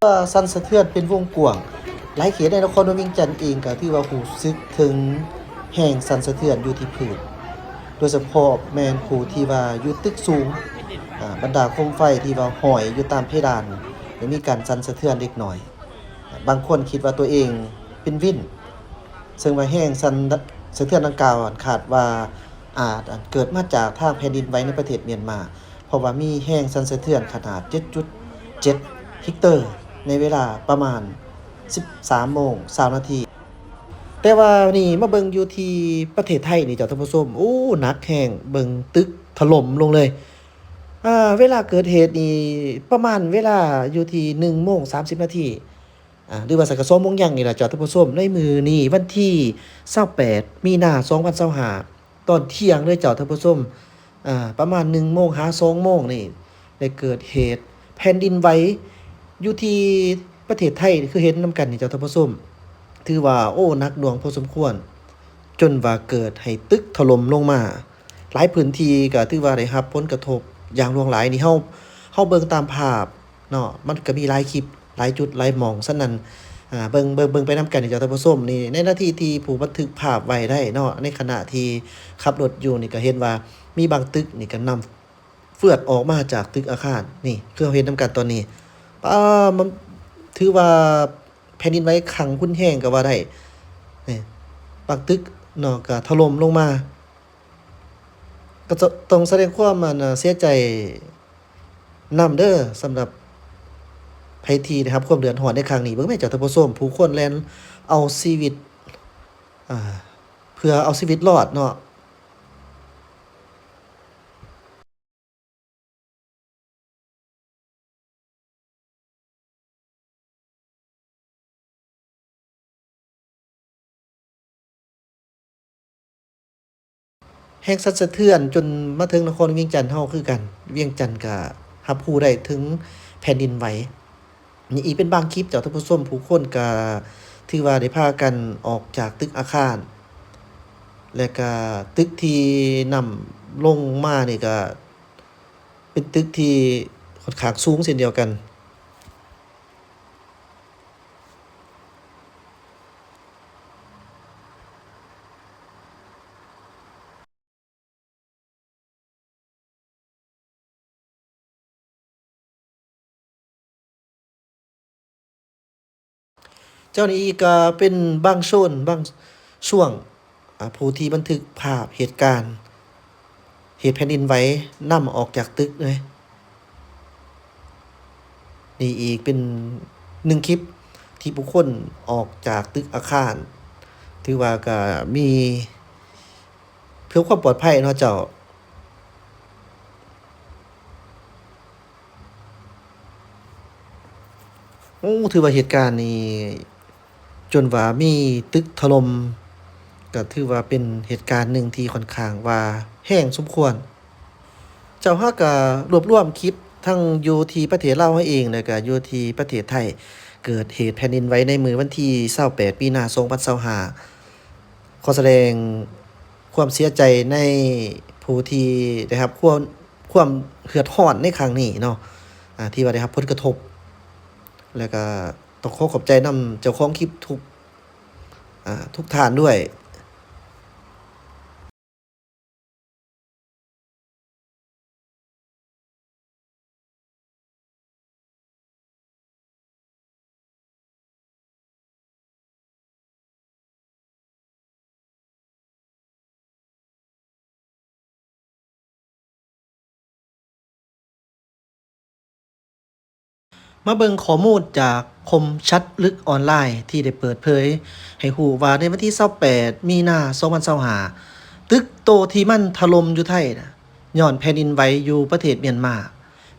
ວ່າສັ່ນສະເທືອນເປັນວົງກວ້າງ, ຫຼາຍເຂດໃນນະຄອນຫຼວງວຽງຈັນເອງກໍຖືວ່າຮູ້ສຶກເຖິງແຮງສັ່ນສະເທືອນຢູ່ທີ່ພື້ນ, ໂດຍສະເພາະແມ່ນຜູ້ທີ່ວ່າຢູ່ຕຶກສູງ, ອາ, ບັນດາໂຄມໄຟທີ່ວ່າຫ້ອຍຢູ່ຕາມເພດານ ໄດ້ມີການສັ່ນສະເທືອນເລັກນ້ອຍ. ບາງຄົນຄິດວ່າຕົວເອງເປັນວິນ, ເຊິ່ງວ່າແຮງສັ່ນສະເທືອນດັ່ງກ່າວນັ້ນ ຄາດວ່າອາດເກີດມາຈາກທາງແຜ່ນດິນໄຫວໃນປະເທດມຽນມາ, ເພາະວ່າມີແຮງສັ່ນສະເທືອນຂະໜາດເຈັດຈຸດເຈັດລິກເຕີໃນເວລາປະມານສິບສາມໂມງຊາວນາທີ. ແຕ່ວ່ານີ້ມາເບິ່ງຢູ່ທີ່ປະເທດໄທນີ້ເຈົ້າທ່ານຜູ້ຊົມ, ໂອ້ ໜັກແຮງ, ເບິ່ງຕຶກຖະຫຼົ່ມລົງເລີຍ. ອາ ເວລາເກີດເຫດນີ້ປະມານເວລາຢູ່ທີ່ໜຶ່ງໂມງສາມສິບນາທີ ອາ ຫຼືວ່າຊະກະສອງໂມງຫຍັງນີ້ລະເຈົ້າທ່ານຜູ້ຊົມ. ໃນມື້ນີ້ວັນທີຊາວແປດມີນາສອງພັນຊາວຫ້າ ຕອນທ່ຽງເລີຍເຈົ້າທ່ານຜູ້ຊົມ, ອາ ປະມານໜຶ່ງໂມງຫາສອງໂມງນີ້ ໄດ້ເກີດເຫດແຜ່ນດິນໄຫວຢູ່ທີ່ປະເທດໄທ ຄືເຫັນນຳກັນນີ້ເຈົ້າທ່ານຜູ້ຊົມ. ຖືວ່າ ໂອ້ ໜັກໜ່ວງພໍສົມຄວນ ຈົນວ່າເກີດໃຫ້ຕຶກຖະຫຼົ່ມລົງມາ. ຫຼາຍພື້ນທີ່ກໍຖືວ່າໄດ້ຮັບຜົນກະທົບຢ່າງຫຼວງຫຼາຍ. ນີ້ເຮົາ ເຮົາເບິ່ງຕາມພາບເນາະ, ມັນກໍມີຫຼາຍຄລິບ ຫຼາຍຈຸດ ຫຼາຍໝ່ອງ. ສະນັ້ນ ອາ ເບິ່ງ ເບິ່ງ ເບິ່ງໄປນຳກັນນີ້ເຈົ້າທ່ານຜູ້ຊົມ. ນີ້ໃນນາທີທີ່ຜູ້ບັນທຶກພາບໄວ້ໄດ້ເນາະ, ໃນຂະນະທີ່ຂັບລົດຢູ່ນີ້ກໍເຫັນວ່າມີບາງຕຶກນີ້ກໍນ້ຳເຟືອດອອກມາຈາກຕຶກອາຄານ. ນີ້ຄືເຮົາເຫັນນຳກັນຕອນນີ້, ປາ ມັນຖືວ່າແຜ່ນດິນໄຫວຄັ້ງຮຸນແຮງກໍວ່າໄດ້. ນີ້ ບາງຕຶກເນາະ ກໍຖະຫຼົ່ມລົງມາ. ກໍຈະ ຕ້ອງສະແດງຄວາມ ອັນ ເສຍໃຈນຳເດີ ສຳລັບໃຜທີ່ໄດ້ຮັບຄວາມເດືອດຮ້ອນໃນຄັ້ງນີ້. ເບິ່ງແມ້ເຈົ້າທ່ານຜູ້ຊົມ, ຜູ້ຄົນແລ່ນເອົາຊີວິດ ອາ ເພື່ອເອົາຊີວິດລອດເນາະ. ແຮງສັ່ນສະເທືອນຈົນມາເຖິງນະຄອນວຽງຈັນເຮົາຄືກັນ. ວຽງຈັນກະຮັບຮູ້ໄດ້ເຖິງແຜ່ນດິນໄຫວ. ນີ້ອີກເປັນບາງຄລິບເຈົ້າທ່ານຜູ້ຊົມ, ຜູ້ຄົນກະຖືວ່າໄດ້ພາກັນອອກຈາກຕຶກອາຄານ ແລະກະຕຶກທີ່ນ້ຳລົງມານີ້ກະ ເປັນຕຶກທີ່ຂ້ອນຂ້າງສູງເຊັ່ນດຽວກັນ. ເຈົ້າ ນີ້ກະເປັນບາງໂຊນ ບາງຊ່ວງ ອາ ຜູ້ທີ່ບັນທຶກພາບເຫດການເຫດແຜ່ນດິນໄຫວນ້ຳອອກຈາກຕຶກເລີຍ. ນີ້ອີກເປັນໜຶ່ງຄລິບທີ່ບຸກຄົນອອກຈາກຕຶກອາຄານ, ຖືວ່າກະມີ ເພື່ອຄວາມປອດໄພເນາະເຈົ້າ. ໂອ້ ຖືວ່າເຫດການນີ້ ຈົນວ່າມີຕຶກຖະຫຼົ່ມ ກໍຖືວ່າເປັນເຫດການໜຶ່ງທີ່ຂ້ອນຂ້າງວ່າແຮງສົມຄວນ. ເຈົ້າ ເຮົາກໍລວບລວມຄລິບທັງຢູ່ທີ່ປະເທດລາວເຮົາເອງ ແລ້ວກໍຢູ່ທີ່ປະເທດໄທ ເກີດເຫດແຜ່ນດິນໄຫວໃນມື້ວັນທີຊາວແປດ ມີນາ ສອງພັນຊາວຫ້າ. ຂໍສະແດງຄວາມເສຍໃຈໃນຜູ້ທີ່ໄດ້ຮັບຄວາມ ຄວາມເດືອດຮ້ອນໃນຄັ້ງນີ້ເນາະ ອາ ທີ່ວ່າໄດ້ຮັບຜົນກະທົບ ແລ້ວກະຕ້ອງຂໍຂອບໃຈນຳເຈົ້າຂອງຄລິບທຸກ ອາ ທຸກທ່ານດ້ວຍ. ມາເບິ່ງຂໍ້ມູນຈາກຄົມຊັດລຶກອອນລາຍ ທີ່ໄດ້ເປີດເຜີຍໃຫ້ຮູ້ວ່າ ໃນວັນທີຊາວແປດ ມີນາ ສອງພັນຊາວຫ້າ ຕຶກໂຕທີ່ມັນຖະຫຼົ່ມຢູ່ໄທນະ ຍ້ອນແຜ່ນດິນໄຫວຢູ່ປະເທດມຽນມາ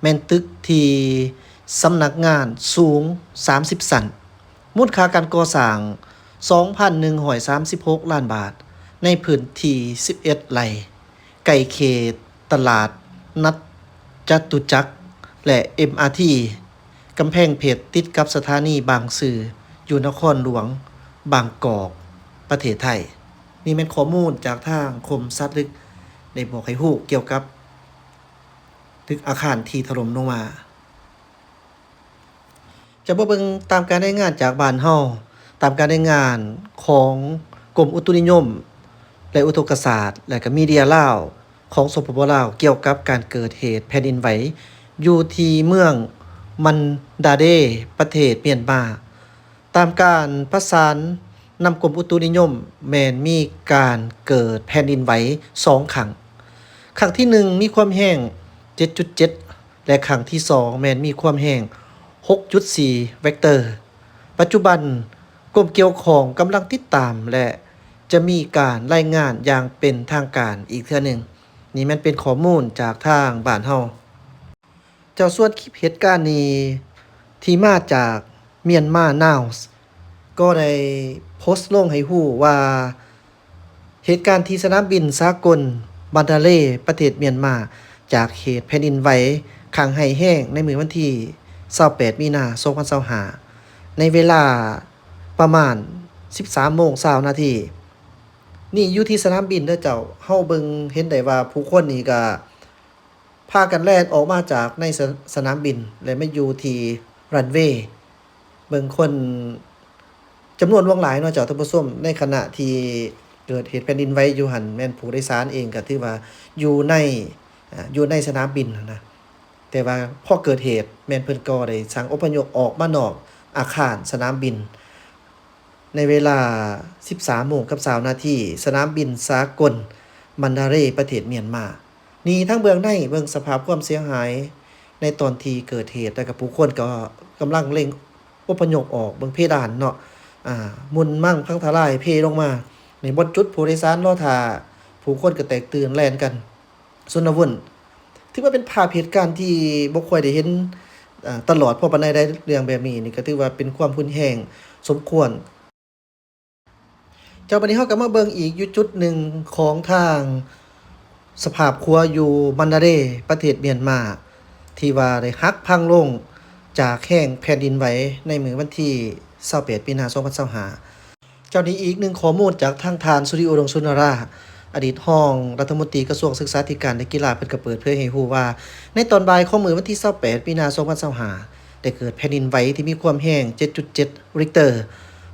ແມ່ນຕຶກທີ່ສຳນັກງານສູງສາມສິບຊັ້ນ, ມູນຄ່າການກໍ່ສ້າງ ສອງພັນໜຶ່ງຮ້ອຍສາມສິບຫົກລ້ານບາດ ໃນພື້ນທີ່ສິບເອັດໄຮ່ ໃກ້ເຂດຕະຫຼາດນັດຈະຕຸຈັກ ແລະ ເອັມອາທີ ກຳແພງເພັດ ຕິດກັບສະຖານີບາງຊື່ ຢູ່ນະຄອນຫຼວງບາງກອກ ປະເທດໄທ. ນີ້ແມ່ນຂໍ້ມູນຈາກທາງຄົມຊັດລຶກ ໄດ້ບອກໃຫ້ຮູ້ກ່ຽວກັບຕຶກອາຄານທີ່ຖະຫຼົ່ມລົງມາ. ຈະມາເບິ່ງຕາມການລາຍງານຈາກບ້ານເຮົາ, ຕາມການລາຍງານຂອງກົມອຸຕຸນິຍົມ ແລະ ອຸທົກກະສາດ ແລະ ກະມີເດຍລາວ ຂອງ ສປປ ລາວ ກ່ຽວກັບການເກີດເຫດແຜ່ນດິນໄຫວຢູ່ທີ່ເມືອງມັນດາເດ ປະເທດມຽນມາ. ຕາມການປະສານນຳກົມອຸຕຸນິຍົມ ແມ່ນມີການເກີດແຜ່ນດິນໄຫວສອງຄັ້ງ. ຄັ້ງທີໜຶ່ງມີຄວາມແຮງເຈັດຈຸດເຈັດ ແລະ ຄັ້ງທີສອງແມ່ນມີຄວາມແຮງຫົກຈຸດສີ່ເວັກເຕີ. ປັດຈຸບັນກົມກ່ຽວຂ້ອງກຳລັງຕິດຕາມ ແລະ ຈະມີການລາຍງານຢ່າງເປັນທາງການອີກເທື່ອໜຶ່ງ. ນີ້ແມ່ນເປັນຂໍ້ມູນຈາກທາງບ້ານເຮົາ. ເຈົ້າ ສ່ວນຄລິບເຫດການນີ້ທີ່ມາຈາກ Myanmar Now ກໍໄດ້ໂພສລົງໃຫ້ຮູ້ວ່າ ເຫດການທີ່ສະໜາມບິນສາກົນມັນດາເລ ປະເທດມຽນມາ ຈາກເຫດແຜ່ນດິນໄຫວຄັ້ງຮ້າຍແຮງໃນມື້ວັນທີຊາວແປດ ມີນາ ສອງພັນຊາວຫ້າ ໃນເວລາປະມານສິບສາມໂມງຊາວນາທີ. ນີ້ຢູ່ທີ່ສະໜາມບິນເດີເຈົ້າ. ເຮົາເບິ່ງເຫັນໄດ້ວ່າຜູ້ຄົນນີ້ກະ ພາກັນແລ່ນອອກມາຈາກໃນສະ ສະໜາມບິນ ແລະ ມາຢູ່ທີ່ຣັນເວ. ເບິ່ງຄົນຈຳນວນຫຼວງຫຼາຍເນາະເຈົ້າທ່ານຜູ້ຊົມ, ໃນຂະນະທີ່ເກີດເຫດແຜ່ນດິນໄຫວຢູ່ຫັ້ນ ແມ່ນຜູ້ໂດຍສານເອງກໍຖືວ່າຢູ່ໃນ ອາ ຢູ່ໃນສະໜາມບິນຫັ້ນນະ. ແຕ່ວ່າພໍເກີດເຫດ ແມ່ນເພິ່ນກໍໄດ້ສັ່ງອົບພະຍົບອອກມານອກອາຄານສະໜາມບິນ. ໃນເວລາສິບສາມໂມງກັບຊາວນາທີ, ສະໜາມບິນສາກົນມັນດາເລ ປະເທດມຽນມາ. ນີ້ທັງເບື້ອງໃນ ເບິ່ງສະພາບຄວາມເສຍຫາຍໃນຕອນທີ່ເກີດເຫດ ແລ້ວກໍຜູ້ຄົນກໍກຳລັງເລັ່ງອົບພະຍົບອອກ. ເບິ່ງເພດານເນາະ ອາ ໝຸ່ນມັງພັງທະລາຍເພລົງມາ. ໃນບ່ອນຈຸດຜູ້ໂດຍສານລໍຖ້າ, ຜູ້ຄົນກໍແຕກຕື່ນແລ່ນກັນ ຊຸນລະວຸນ. ຖືວ່າເປັນພາບເຫດການທີ່ບໍ່ຄ່ອຍໄດ້ເຫັນ ເອີ ຕະຫຼອດພໍປານໃດໄດ໋ ເລື່ອງແບບນີ້ນີ້ກໍຖືວ່າເປັນຄວາມຮຸນແຮງສົມຄວນ. ເຈົ້າ ບັດນີ້ເຮົາກໍມາເບິ່ງອີກຢູ່ຈຸດໜຶ່ງຂອງທາງສະພາບຂົວຢູ່ມັນດາເລ ປະເທດມຽນມາ ທີ່ວ່າໄດ້ຫັກພັງລົງຈາກແຮງແຜ່ນດິນໄຫວໃນມື້ວັນທີຊາວແປດ ມີນາ ສອງພັນຊາວຫ້າ. ເຈົ້າ ນີ້ອີກໜຶ່ງຂໍ້ມູນຈາກທາງທ່ານ ສຸລິ ອຸດົງສຸນາລາ ອະດີດຮອງລັດຖະມົນຕີກະຊວງສຶກສາທິການ ແລະ ກິລາ ເພິ່ນກໍເປີດເຜີຍໃຫ້ຮູ້ວ່າ ໃນຕອນບ່າຍຂອງມື້ວັນທີຊາວແປດ ມີນາ ສອງພັນຊາວຫ້າ ໄດ້ເກີດແຜ່ນດິນໄຫວທີ່ມີຄວາມແຮງເຈັດຈຸດເຈັດ ຣິກເຕີ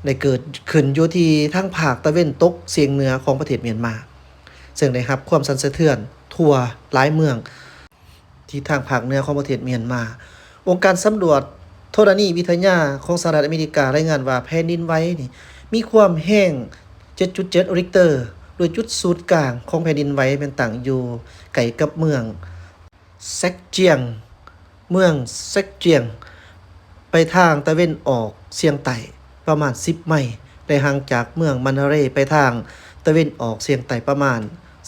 ໄດ້ເກີດຂຶ້ນຢູ່ທີ່ທາງພາກຕາເວັນຕົກສຽງເໜືອຂອງປະເທດມຽນມາ, ເຊິ່ງໄດ້ຮັບຄວາມສັ່ນສະເທືອນທົ່ວຫຼາຍເມືອງ ທີ່ທາງພາກເໜືອຂອງປະເທດມຽນມາ. ອົງການສຳຫຼວດທໍລະນີວິທະຍາຂອງສະຫະລັດອາເມລິກາລາຍງານວ່າ ແຜ່ນດິນໄຫວນີ້ມີຄວາມແຮງເຈັດຈຸດເຈັດ ຣິກເຕີ ໂດຍຈຸດສູນກາງຂອງແຜ່ນດິນໄຫວແມ່ນຕັ້ງຢູ່ໃກ້ກັບເມືອງແຊັກຈຽງ, ເມືອງແຊັກຈຽງ ໄປທາງຕາເວັນອອກສຽງໃຕ້ປະມານສິບໄມ, ໄດ້ຫ່າງຈາກເມືອງມັນດາເລໄປທາງຕາເວັນອອກສຽງໃຕ້ປະມານ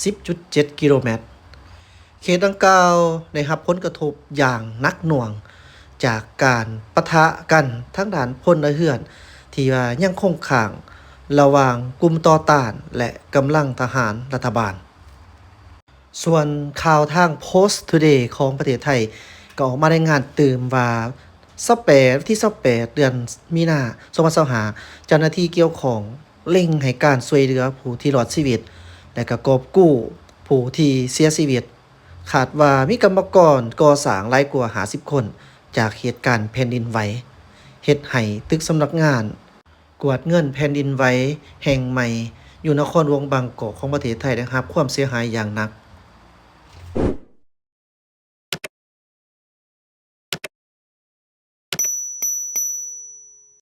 ສິບຈຸດເຈັດກິໂລແມັດ. ເຂດດັ່ງກ່າວໄດ້ຮັບຜົນກະທົບຢ່າງໜັກໜ່ວງຈາກການປະທະກັນທາງດ້ານພົນລະເຮືອນ ທີ່ວ່າຍັງຄົງຄ້າງລະຫວ່າງກຸ່ມຕໍ່ຕ້ານ ແລະ ກຳລັງທະຫານລັດຖະບານ. ສ່ວນຂ່າວທາງ Post Today ຂອງປະເທດໄທ ກໍອອກມາລາຍງານຕື່ມວ່າ ຊາວແປດ ວັນທີຊາວແປດ ເດືອນມີນາ ສອງພັນຊາວຫ້າ ເຈົ້າໜ້າທີ່ກ່ຽວຂ້ອງ ເລັ່ງໃຫ້ການຊ່ວຍເຫຼືອຜູ້ທີ່ລອດຊີວິດ ແລະ ກະກອບກູ້ຜູ້ທີ່ເສຍຊີວິດ. ຄາດວ່າມີກຳມະກອນກໍ່ສ້າງຫຼາຍກວ່າຫ້າສິບຄົນຈາກເຫດການແຜ່ນດິນໄຫວ, ເຮັດໃຫ້ຕຶກສຳນັກງານກວດເງິນແຜ່ນດິນໄຫວແຫ່ງໃໝ່ຢູ່ນະຄອນຫຼວງບາງກອກຂອງປະເທດໄທໄດ້ຮັບຄວາມເສຍຫາຍຢ່າງໜັກ.